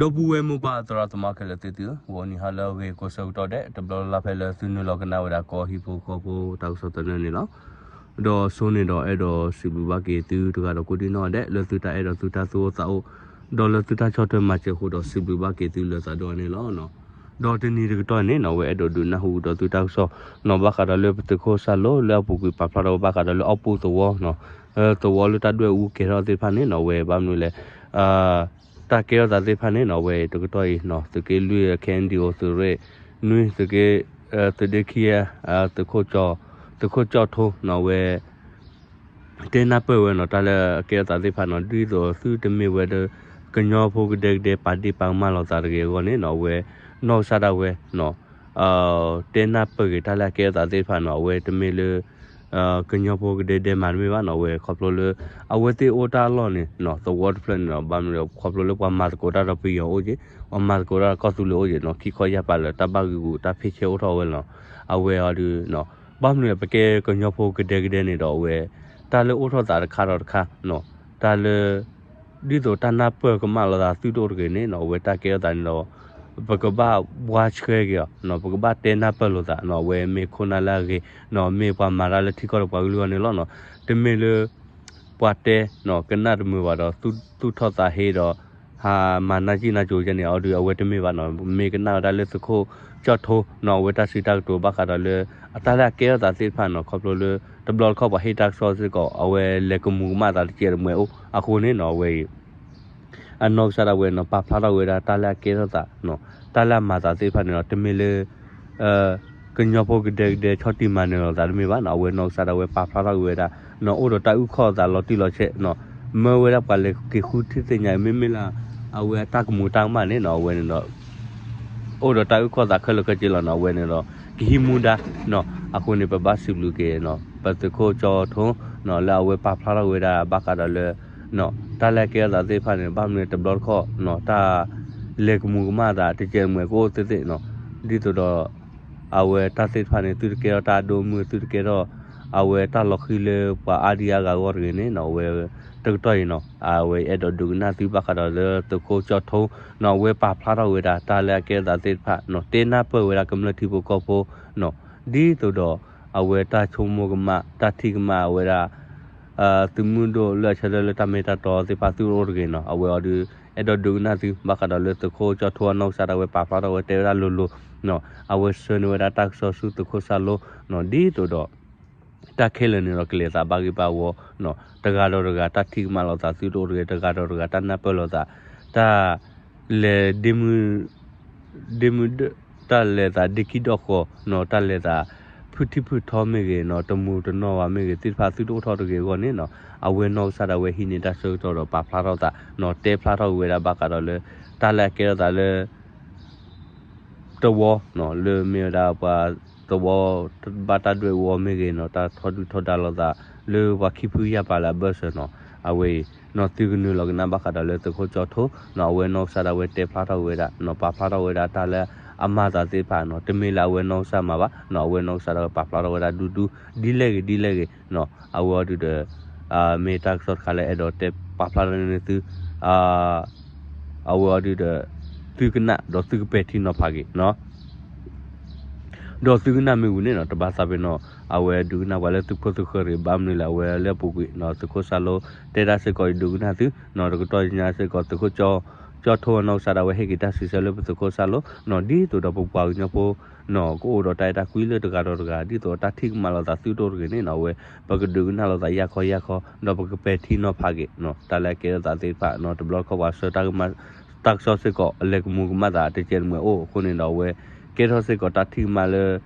ဒီပုၢ်ဝဲၢ်မိၢ်ပၢ်သရၣ်သမါခဲလၢာ်သ့ၣ်သုဧၢ, ဂီၤနံၤဟါလၢအဂ့ၤကိးဆၢကတီၢ်ဒဲး တဘျီလၢ်လၢ်ဖဲလၢသုနုာ်လီၤကနၣ်ဝဲဒၣ်ကီၢ်ဟံၣ်ဖိဃီဖိတၢ်ကစီၣ်သနၢၣ်န့ၣ်လီၤ. ဒီးဆိန့ၣ်ဒီးအဲၣ်ဒိးစံးဘျုးဘၣ်က့ၤသုတဂၤဒီးကိးဒံနီၢ်ဒဲး လၢသုတၢ်အဲၣ်ဒီးသုတၢ်သူၣ်အိၣ်သးအိၣ်, ဒီးလၢသုတၢ်ဆီၣ်ထွဲမၤစၢၤအဃိဒီးစံးဘျုးဘၣ်က့ၤသုလၢသးဒိၣ်န့ၣ်လီၤ. ဒီးတနံၤတကတီၢ်န့ၣ်နီၣ် ဝဲအဲၣ်ဒိးဒုးနၢ်ဟူကဒီးသုတၢ်ကစီၣ်နီၣ် ဘၣ်ဃးဒီးလၢပသုးခိၣ်စၢ်လိလၢအပူၤကွံာ်ပာ်ဖျါထီၣ်ဝဲဘၣ်ဃးဒီးလၢအီၣ်ပူၣ်သဝီနီၣ် သဝီလၢတၢ်ဒွဲၣ်အူကဲၤထီၣ်သ့ၣ်တဖၣ်န့ၣ်နီၣ် ဝဲဘၣ်မနုၤလဲၣ် တၢ်ကဲထီၣ်သးသ့ၣ်တဖၣ်န့ၣ်နီၣ် ဝဲတကတီၢ်အံၤနီၣ် သုးက့လွံၢ် ခဲအံၤဒံၣ်အိၣ် သုးရ့ၣ်နွံ သုးက့ သုးဒ့ခံ သုးခိၣ်ကၠီ သုးခိၣ်ကၠီထိနီၣ် ဝဲ တဲနၢ်ပၢၢ်ဝဲနီၣ် တၢ်လၢအကဲထီၣ်သးသ့ၣ်တဖၣ်နီၣ် ဒ်သိးသုတမ့ၢ်ဝဲဒီး ကညီဖိကဒဲကဒဲပာ်ဒ့ၣ်ပာ်ကမၣ်လိာ်သးတဂ့ၤအဂီၢ်န့ၣ်နီၣ် အဝဲ နီၢ်ကစၢ်ဒၣ်ဝဲ တဲနၢ်ပၢၢ်ဂ့ၤတၢ်လၢအကဲထီၣ်သးသ့ၣ်တဖၣ်နီၣ် အဝဲတမ့ၢ်လၢ ကညီဖိကဒဲကဒဲမၤတမ့ၢ်ဘၣ်နီၣ် အဝဲခီဖျိလၢ အဝဲသ့ၣ်အိၣ်တၢ်အလီၢ်န့ၣ် သဝီတဖျၢၣ်န့ၣ်ဒီး ဘၣ်မနုၤလဲၣ် ခီဖျိလၢပှၤမၤသကိးတၢ်ဒီးပယီၤအိၣ်က့ၤ အမၤသကိးတၢ်ဒီးကီၢ်သူလ့ၤအိၣ်က့ၤနီၣ် ခံခီယၢ်ပာ်လၢတၢ်ဘၣ်ဂံာ်ဂူာ်တၢ်ဖ့ၣ်ဆဲအိၣ်ထီၣ်ဝဲလီၤ. အဝဲအီၤဒုး ဘၣ်မနုၤလဲၣ် ပကဲကညီဖိကဒဲကဒဲန့ၣ်ဒီးအဝဲ တၢ်လၢအိၣ်ထီၣ်သးတခါဒီးတခါ တၢ်လၢ ဒ်သိးတၢ်နၢ်ပၢၢ်ကမၣ်လိာ်သးသုတအိၣ်တဂ့ၤန့ၣ်နီၣ် အဝဲတၢ်ကဲထီၣ်သးန့ၣ်ဒီး ပကဘၣ်ဘှါဆှဲက့ၤအီၤ ပကဘၣ်တဲနၢ်ပၢၢ်လိာ်သးနီၣ် အဝဲမ့ၢ်ခိၣ်နၢ်လၢအဂ့ၤနီၣ် မ့ၢ်ပှၤမၤတၢ်လၢထံကီၢ်ဒီးပှၤကလုာ်အဂီၢ်န့ၣ်လီၤ. တမ့ၢ်လၢ ပှၤတဲ ကနၣ်တမုာ်ဘၣ်ဒီး သူၣ်ထီၣ်သးဟ့ဒီး ဟးမၤနၢ်ကံၣ်နၢ်ကၠိကဲန့ၣ် အီၤဒုး အဝဲတမ့ၢ်ဘၣ်နီၣ် မ့ၢ်ကနၣ်ဝဲဒၣ်လၢသုးခိၣ်ကၠီၣ်ထိနီၣ် အဝဲတၢ်စံးတၢ်ကတိၤဘၣ်ဃးဒီးလၢ အတၢ်လၢအကဲထီၣ်သးသ့ၣ်တဖၣ်နီၣ် ခီဖျိလၢ တဘျီတခီၣ်ပှၤဟ့ၣ်တၢ်ကစီၣ်စ့ၢ်ကီး အဝဲလဲၤကမူၤကမၣ်သးတကဲးတမှဲၤအိၣ်အဃိန့ၣ်နီၣ် အဝဲအံၤ အနီၢ်ကစၢ်ဒၣ်ဝဲနီၣ် ပာ်ဖျါထီၣ်ဝဲဒၣ်တၢ်လၢအကဲထီၣ်သး တၢ်လၢအမၤသးသ့ၣ်တဖၣ်န့ၣ်ဒီး တမ့ၢ်လၢ ကညီဖိကဒဲကဒဲဆီၣ်တံၢ်မၤနၢၤလိာ်သးတမ့ၢ်ဘၣ်နီၣ် အဝဲနီၢ်ကစၢ်ဒၣ်ဝဲပာ်ဖျါထီၣ်က့ၤဝဲဒၣ် အိၣ်ဒီးတၢ်အုၣ်ခီၣ်သးလီၤတံၢ်လီၤဆဲး မၢဝဲဒၣ်ပှၤလဲၤက့ၤဃုထံၣ်သ့ၣ်ညါ မ့မ့ၢ်လၢ အဝဲအတၢ်ကမူၤတၢ်ကမၣ်န့ၣ်နီၣ် အဝဲန့ၣ်ဒီး အိၣ်ဒီးတၢ်အုၣ်ခီၣ်သးခဲလၢာ်ခဲဆ့လီၤနီၣ် အဝဲန့ၣ်ဒီး ကဟံးမူဒါနီၣ် အဃိန့ၣ် ပဘၣ်စံးဘျုးက့ၤနီၣ် ပသုးခိၣ်ကၠီထိနီၣ် လၢအဝဲပာ်ဖျါထီၣ်ဝဲဒၣ်ဘၣ်ဃးဒီးလၢ တၢ်လၢအကဲထီၣ်သးသ့ၣ်တဖၣ်န့ၣ် ဘၣ်မနုၤတဘျီတခီၣ်နီၣ် တၢ်လဲၤကမူၤကမၣ်သးတကဲးတမှဲၤကအိၣ်သ့ၣ်သ့ၣ်နီၣ် ဒ်သိးဒီး အဝဲတၢ်သ့ၣ်တဖၣ်န့ၣ် သုတကဲထီၣ်တၢ်အဒိၣ်အမုၢ် သုတကဲထီၣ် အဝဲတၢ်လီၤဃံၤလၢပှၤအါဒံအါဂၤအဂီၢ်တဂ့ၤန့ၣ်နီၣ် အဝဲ တကတီၢ်အံၤနီၣ် အဝဲအဲၣ်ဒိးဒုးကနၣ်သုဘၣ်ဃးဒီးလၢသုးခိၣ်ကၠီထိနီၣ် အဝဲပာ်ဖျါထီၣ်ဝဲဒၣ် တၢ်လၢအကဲထီၣ်သးသ့ၣ်တဖၣ်နီၣ် တဲနၢ်ပၢၢ်ဝဲဒၣ်ကမျၢၢ်ထံဖိကီၢ်ဖိနီၣ် ဒ်သိးဒီး အဝဲတၢ်ဆိကမိၣ်ကမၣ် တၢ်ထံၣ်ကမၣ်ဝဲဒၣ် သုးမုၢ်ဒိၣ်လၢအဆၢထၢၣ်လၢတၢ်မ့ၢ်တၢ်တီသ့ၣ်တဖၣ်သုတအိၣ်တဂ့ၤနီၣ် အဝဲအီၤဒုး အဲၣ်ဒိးဒုးကနၣ်သု ဘၣ်ဃးဒီးလၢသုးခိၣ်ကၠီထိအနီၢ်ကစၢ်ဒၣ်ဝဲပာ်ဖျါထီၣ်ဝဲတဲဝဲဒၣ်လိၤလိၤနီၣ် အဝဲဆှၢန့ၢ်ဝဲဒၣ်တၢ်ကစီၣ်ဆူသုးခိၣ်စၢ်လိနီၣ် ဒ်သိးဒီး တၢ်ခဲလၢာ်န့ၣ်ဒီးကလဲၤသးဘၣ်ဂ့ၢ်ဘၣ်ဝီနီၣ် တဂၤဒီးတဂၤတၢ်ထံၣ်ကမၣ်လိာ်သးသုတအိၣ်တဂ့ၤ တဂၤဒီးတဂၤတၢ်နၢ်ပၢၢ်လိာ်သး တၢ် လဲၤဒ့မုၢ် ဒ့မုၢ် တၢ်လဲၤသးဒ့ခံဒီၣ်ဃီၤနီၣ် တၢ်လဲၤသး ဖုထံဖုထီမ့ၢ်ဂ့ၤနီၣ် တမူးတနီၢ်ဘၣ်မ့ၢ်ဂ့ၤ သ့ၣ်တဖၣ်သုတအိၣ်ထီၣ်တဂ့ၤအဂီၢ်န့ၣ်နီၣ် အဝဲနီၢ်ကစၢ်ဒၣ်ဝဲဟံးန့ၢ်တၢ်ဆၢကတီၢ်ဒီးပာ်ဖျါထီၣ်သးနီၣ် တဲဖျါထီၣ်က့ၤဝဲဒၣ်ဘၣ်ဃးဒီးလၢ တၢ်လၢအကဲထီၣ်သးလၢ သဝီနီၣ် လၢမ့ၢ်ဝဲဒၣ်ပှၤသဝီ ဘၣ်တၢ်ဒွဲၣ်အူအီၤမ့ၢ်ဂ့ၤနီၣ် တၢ်ထီဒုၣ်ထီဒါလိာ်သး လၢပှၤခံဖုယၢ်ပာ်လၢအဘၢၣ်စၢၤနီၣ် အဝဲအံၤနီၣ် သုကနုာ်လီၤကနၣ်ဘၣ်ဃးဒီးလၢသုးခိၣ်ကၠီထိနီၣ် အဝဲနီၢ်ကစၢ်ဒၣ်ဝဲတဲဖျါထီၣ်ဝဲဒၣ်နီၣ် ပာ်ဖျါထီၣ်ဝဲဒၣ်တၢ်လၢအမၤသးသ့ၣ်တဖၣ်နီၣ် တမ့ၢ်လၢအဝဲနီၢ်ကစၢ်မၤဘၣ်နီၣ် အဝဲနီၢ်ကစၢ်ဒၣ်ဝဲပာ်ဖျါထီၣ်ဝဲဒၣ်ဒူဒူ ဒ်လဲၣ်ဂ့ၤဒ်လဲၣ်ဂ့ၤနီၣ် အဝဲအီၤဒုးဒီး မ့ၢ်တၢ်ကစီၣ်တခါလၢအဲၣ်ဒိးတဲပာ်ဖျါထီၣ်န့ၢ်သု အဝဲအီၤဒုးဒီး သုကနၣ်ဒီးသုကပဲာ်ထံနီၤဖးက့ၤနီၤ ဒီးသုကနၣ်မ့ၢ်ဝံၤန့ၣ်နီၤ တဘၣ်သးပ့ၤနီၤ အဝဲဒုးကနၣ်ပှၤလၢသုဖိသုဃၢၤတဂ့ၤ ဘၣ်မနုၤလဲၣ် အဝဲလၢအပူၤကွံာ်နီၤ သုးခိၣ်စၢ်လိ တဲဒၣ်စ့ၢ်ကီးအံၤဒုးကနၣ်သုနီၤ တကတီၢ်ညါစ့ၢ်ကီး သုးခိၣ်ကၠီ ကၠီထိအနီၢ်ကစၢ်ဒၣ်ဝဲဟ့ၣ်က့ၤတၢ်စံးဆၢလၢပသုးခိၣ်စၢ်လိနီၤ ဒ်သိးဒီးပပှၤကညီဖိနီၤ ကအိၣ်ဒီးတၢ်အဲၣ်တၢ်ကွံလၢတဂၤဒီးတဂၤ ဒ်သိးတၢ်ထံၣ်ကမၣ်လိာ်သးသုတအိၣ်တဂ့ၤန့ၣ်နီၤ အဝဲ ပကဒုးကနၣ်လိာ်သးယၢ်ခီယၢ်ခီ ဒီးပကပဲာ်ထံနီၤဖးက့ၤနီၤ တၢ်လၢအကဲထီၣ်သးသ့ၣ်တဖၣ်နီၤ တဘျီတခီၣ်ပှၤဆှၢတၢ်ကမၣ် တၢ်ကစီၣ်စ့ၢ်ကီး အလဲၤကမူၤကမၣ်သးတကဲးတမှဲၤအိၣ်အဃိန့ၣ်ဒီး အဝဲကဲထီၣ်စ့ၢ်ကီးတၢ်ထံၣ်ကမၣ်လၢ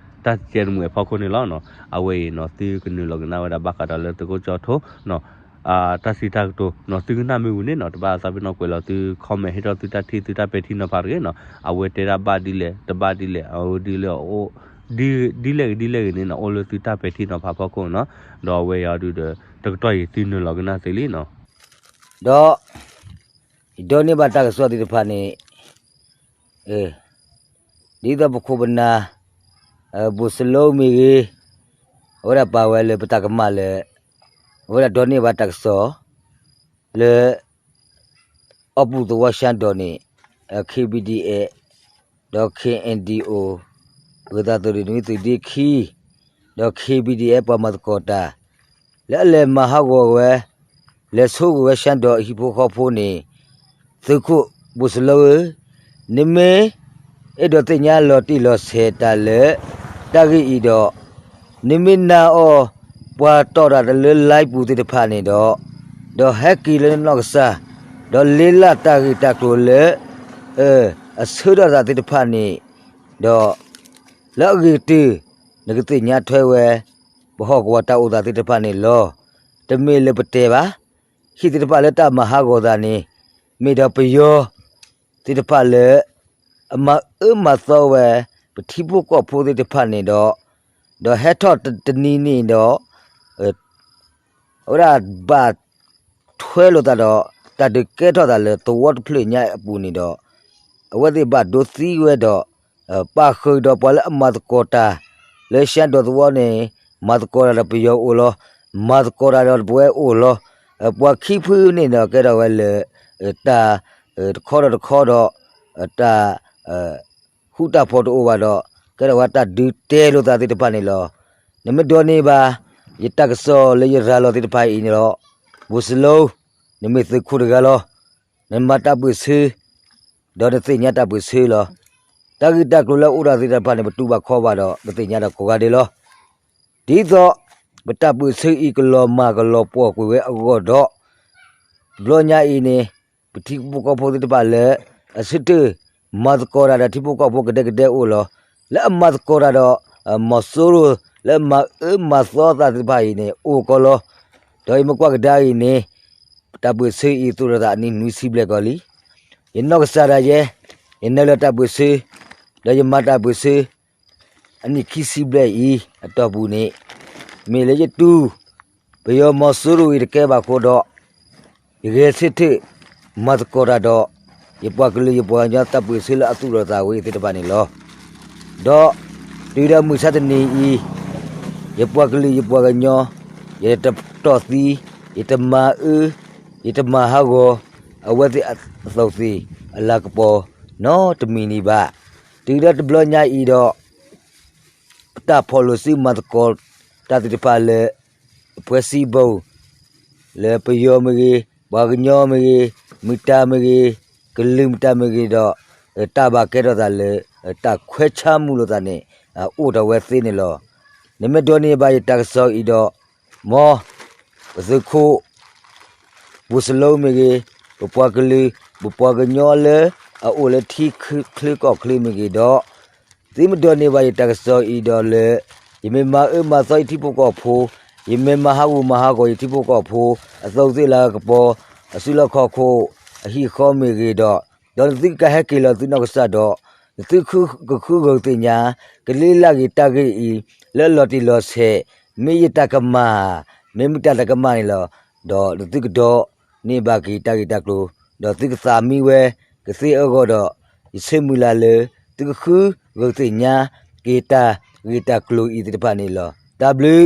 တၢ်တကဲးတမှဲၤအဖီခိၣ်န့ၣ်လီၤနီၤ အဝဲအံၤနီၤ သုကနုာ်လီၤကနၣ်ဝဲဒၣ်ဘၣ်ဃးဒီးလၢသုးခိၣ်ကၠီထိနီၤ တၢ်စံးတၢ်ကတိၤနီၤ သုကနၣ်မ့ၢ်ဝံၤန့ၣ်နီၤ တဘၣ်သးပ့ၤနီၣ်ကွဲးလီၤသု comment ဟ့ၣ်ထီၣ်သုတၢ်ထံၣ် သုတၢ်ပဲာ်ထံနီၤဖးတဂ့ၤနီၤ အဝဲတဲဒၣ်ဘၣ်ဒ်လဲၣ် တဘၣ်ဒ်လဲၣ် အဝဲဒ်လဲၣ် ဒ်လဲၣ်ဂ့ၤဒ်လဲၣ်ဂ့ၤန့ၣ်နီၤ အိၣ်လၢသုတၢ်ပဲာ်ထံနီၤဖးဖီခိၣ်နီၤ ဒီးအဝဲအံၤဒုးဒီး တကတီၢ်အံၤသုနုာ်လီၤကနၣ်သ့လံနီၤ ဒီး ယဒိးန့ၢ်ဘၣ်တၢ်ကစီၣ်သ့ၣ်တဖၣ်န့ၣ် ဒ်သိးပခိၣ်ပနၢ် ဘိၣ်စလိမ့ၢ်ဂ့ၤ အဝဲဒၣ်ပာ်ဝဲလၢပတၢ်ကမၣ်လၢ အဝဲဒၣ်ဒိးန့ၢ်ဘၣ်တၢ်ကစီၣ် လၢ အီၣ်ပူၣ်သဝီရှါဒီးန့ၣ် KBDA ဒီး KNDO ဂ့ၤသးသုးရ့ၣ်နွံသုးဒ့ခံ ဒီး KBDF ပှၤမၤသကိးတၢ် လၢအလဲၤမၤဟးဂီၤဝဲ လဲၤဆိကမိၣ်ဝဲ ရှမ်းဒီးအဟံၣ်ဖိဃီဖိန့ၣ် သုးခိၣ်ဘိၣ်စလၢဧၢ, နမ့ၢ်အဲၣ်ဒိးသ့ၣ်ညါလီၤတံၢ်လီၤဆဲးတၢ်လၢ တၢ်ဂ့ၢ်အံၤဒီး နမ့ၢ်နာ်အီၤ ပှၤတီၣ်တၢ်တၢ်လၢ live ပူၤသ့ၣ်တဖၣ်န့ၣ်ဒီး, ဒီးဟဲက့ၤလၢနနီၢ်ကစၢ်, ဒီးလ့လၢ်တၢ်ဂ့ၢ်တၢ်ကျိၤလၢ အဆၢထၢၣ်သးသ့ၣ်တဖၣ်န့ၣ်ဒီး လၢအဂ့ၤကတၢၢ် နကသ့ၣ်ညါထွဲဝဲ ပဟီၣ်ကဝီၤတၢ်အိၣ်သးသ့ၣ်တဖၣ်န့ၣ်လီၤ. တမ့ၢ်လၢပတဲဘၣ်, ဟံၣ်သ့ၣ်တဖၣ်လၢတၢ်မၤဟးဂီၤသးန့ၣ် မ့ၢ်ဒီးပယီၤသ့ၣ်တဖၣ်လၢ အမၤအၢမၤသီဝဲ ပထံဖိကီၢ်ဖိသ့ၣ်တဖၣ်န့ၣ်ဒီး, ဒီးဟဲထီၣ်တနံၤန့ၣ်ဒီး အဝဲဒၣ်ဘၣ်ထွဲလိာ်သးဒီး တၢ်ဒုးကဲထီၣ်သးလၢသဝီတဖျၢၣ်ညါအပူၤန့ၣ်ဒီး, အဝဲသ့ၣ်ဘၣ်ဒိသံဝဲဒီး ပာ်ဃုာ်ဒီးပှၤလၢအမၤသကိးတၢ် လၢရှမ်းဒီးသဝီန့ၣ် မၤသကိးတၢ်ဒီးပယီၤအိၣ်လီၤ, မၤသကိးတၢ်ဒီးပဝဲအိၣ်လီၤ. ပှၤခံဖုန့ၣ်ဒီးကဲထီၣ်ဝဲလၢ တၢ်တခီဒီးတခီဒီး တၢ် ဃူတၢ်ဖိးတအိၣ်ဘၣ်ဒီး ကဲထီၣ်ဝဲတၢ်ဒုးတဲလိာ်သးသ့ၣ်တဖၣ်န့ၣ်လီၤ. နမ့ၢ်ဒိးန့ၢ်ဘၣ် ယတၢ်ကစီၣ်လၢယရၤလီၤသ့ၣ်တဖၣ်အံၤန့ၣ်ဒီး, ဘိၣ်စလၢ နမ့ၢ်သုးခိၣ်တဂၤလီၤ. နမၤတၢ်ပၢၢ်ဆၢ ဒီးနသ့ၣ်ညါတၢ်ပၢၢ်ဆၢလီၤ. တၢ်ဂ့ၢ်တၢ်ကျိၤလၢအအိၣ်ဒီးသ့ၣ်တဖၣ်န့ၣ် ပတူၢ်ဘၣ်ခီဘၣ်ဒီး ပသ့ၣ်ညါဒီးကိးဂၤဒဲးလီၤ. ဒ်သိး ပတၢ်ပၢၢ်ဆၢအံၤကလီၤမၢ်ကလီၤပှီၢ်ကွံာ်ဝဲအဂီၢ်ဒီး, တဘျီညါအံၤန့ၣ် ပထံဖိကီၢ်ဖိသ့ၣ်တဖၣ်လၢ အဆၢထၢၣ် မၤသကိးတၢ်ဒီးထံဖိကီၢ်ဖိကဒဲကဒဲအိၣ်လီၤ. လၢအမၤသကိးတၢ်ဒီး မီၤစိရိၤ လၢမၤအၢမၤသီသးသ့ၣ်တဖၣ်အံၤန့ၣ် အိၣ်ကီးလီၤ. ဒီးယမ့ၢ်ကွၢ်ကဒါအံၤန့ၣ် ပတၢ်ပၢၢ်ဆၢအံၤသိၣ်လိာ်သးအနံၣ်နွံဆံဘျဲၣ်ကီးလံ. ယနီၢ်ကစၢ်ဒၣ်ယဲ, ယနုာ်လီၤတၢ်ပၢၢ်ဆၢ, ဒီးယမၤတၢ်ပၢၢ်ဆၢ အနံၣ်ခံဆံဘျဲၣ်အံၤအတီၢ်ပူၤန့ၣ်, မ့ၢ်လၢယတူၢ် ပယီၤမီၤစိရိၤအံၤတကဲဘၣ်အဃိဒီး, ယဂဲၤဆၢထၢၣ် မၤသကိးတၢ်ဒီး ယပှၤကလုာ်ယပှၤကညီတၢ်ပၢၢ်ဆၢလၢအသိၣ်လိာ်သးဝဲအံၤသ့ၣ်တဖၣ်န့ၣ်လီၤ. ဒီး တုၤဒီးမုၢ်ဆါတနံၤအံၤ ယပှၤကလုာ်ယပှၤကညီ ယတတီၢ်သံ, ယတမၤအၢ, ယတမၤဟးဂီၤ အဝဲသ့ၣ်အသိးသ့ၣ်အလၤကပီၤ နီတမံၤန့ၣ်ဘၣ်. တုၤဒီးတဘျီညါအံၤဒီး ပတၢ်ဖီၣ်လိာ်စုမၤသကိးတၢ်သ့ၣ်တဖၣ်လၢ အဖှဲစံဘိ, လၢပယီၤမ့ၢ်ဂ့ၤ, ပှၤကညီမ့ၢ်ဂ့ၤ, မုၢ်တၢ်မ့ၢ်ဂ့ၤ, ကလုာ်မုၢ်တၢ်မ့ၢ်ဂ့ၤဒီး, တၢ်ဘၣ်ကဲထီၣ်သးလၢ တၢ်ခွဲးဆါမူလိာ်သးန့ၣ် အိၣ်ထီၣ်ဝဲသ့န့ၣ်လီၤ. နမ့ၢ်ဒိးန့ၢ်ဘၣ်ယတၢ်ကစီၣ်အံၤဒီး, မ် ပသုးခိၣ် ဘိၣ်စလၢမ့ၢ်ဂ့ၤ, ပပှၤကလုာ် ပပှၤကညီလၢအအိၣ်လၢထံချၢကီၢ်ချၢမ့ၢ်ဂ့ၤဒီး, သုမ့ၢ်ဒိးန့ၢ်ဘၣ်ယတၢ်ကစီၣ်အံၤဒီးလၢ ယမ့ၢ်မၤအၢမၤသီယထံဖိကီၢ်ဖိ, ယမ့ၢ်မၤဟးဂူာ်မၤဟးဂီၤယထံဖိကီၢ်ဖိ အသိးသ့ၣ်လၤကပီၤ, အစုလီၢ်ခီၣ်ခိၣ်, အဟံၣ်အဃီမ့ၢ်ဂ့ၤဒီး, ဒီးနသုကဟဲက့ၤလီၤသုနီၢ်ကစၢ်ဒီး, နသုကဃုဂုာ်သ့ၣ်ညါ ကလ့လၢ်ဂ့ၤတၢ်ဂ့ၢ်အံၤ လၢအလီၤတံၢ်လီၤဆဲး, မ့ၢ်ယတၢ်ကမၣ်, မ့ၢ်မ့ၢ်တၢ်တၢ်ကမၣ်န့ၣ်လီၤ. ဒီးနသုကဒိးန့ၢ်ဘၣ်က့ၤတၢ်ဂ့ၢ်တၢ်ကျိၤ, ဒီးသုကသးမံဝဲ ကသ့အဂီၢ်ဒီး, ယဆၢမုၢ်လၢ်လၢ သုကဃုဂုာ်သ့ၣ်ညါက့ၤတၢ်ဂ့ၢ်တၢ်ကျိၤအံၤသ့ၣ်တဖၣ်န့ၣ်လီၤ. တၢ်ဘျုး